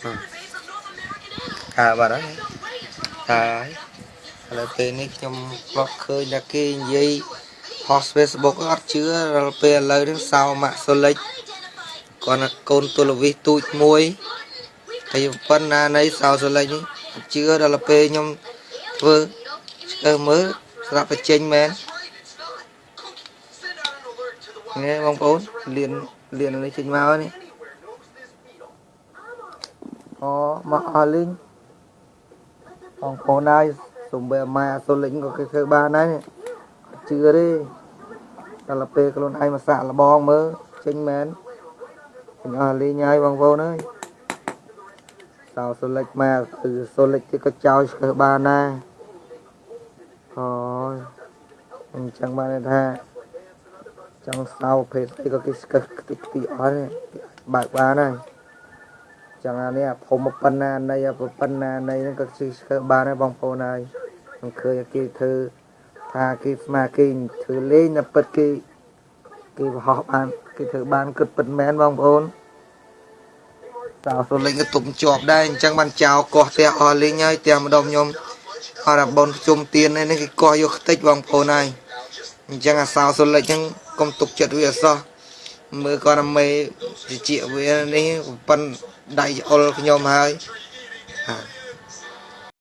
អើបាត់ហើយហើយឥឡូវពេលនេះខ្ញុំធ្លាប់ឃើញតែគេនិយាយផុស Facebook អត់ជឿដល់ពេលឥឡូវនេះសោម៉ាក់សូលិចគាត់កូនទូលវិសទូចមួយហើយប៉ុណ្ណានៃសោសូលិចនេះអត់ជឿដល់ពេលខ្ញុំធ្វើឆ្កឹះមើលស្រាប់តែចេញមែននេះបងប្អូនលៀនលៀននេះចេញមកនេះអូមកអស់លីងបងប្អូនហើយសំបីម៉ែសូលិចក៏គេធ្វើបានដែរអត់ជឿទេដល់ពេលខ្លួនឯងមកសាក់លបងមើលចេញមែនចេញអស់លីងហើយបងប្អូនអើយសោសូលិចម៉ែគឺសូលិចទៀតក៏ចោលឆ្កឹះបានដែរអូយអញ្ចឹងបានថាចង់សោភេទស្អីក៏គេស្កឹះខ្ទេចខ្ទីអស់នេះបើកបានហើយចឹងអានេះអាធំប៉ុណ្ណានៃប៉ុណ្ណានៃហ្នឹងក៏ស្កឹះបានដែរបងប្អូនហើយខ្ញុំឃើញគេធ្វើថាគេស្មាគេធ្វើលេងតែពិតគេគេបរោះបានគេធ្វើបានគិតពិតមែនបងប្អូនសោសូលេងក៏ទុំជាប់ដែរអញ្ចឹងបានចោលកោះផ្ទះអស់លេងហើយផ្ទះម្ដុំខ្ញុំអត់អាបុនជុំទៀននេះគេកោះយកខ្ទេចបងប្អូនហើយអញ្ចឹងអាសោសូលិចហ្នឹងកុំទុកចិត្តវាអសោះមើលគាត់អាមេជាវានេះប៉ុនដៃអុលខ្ញុំហើយហា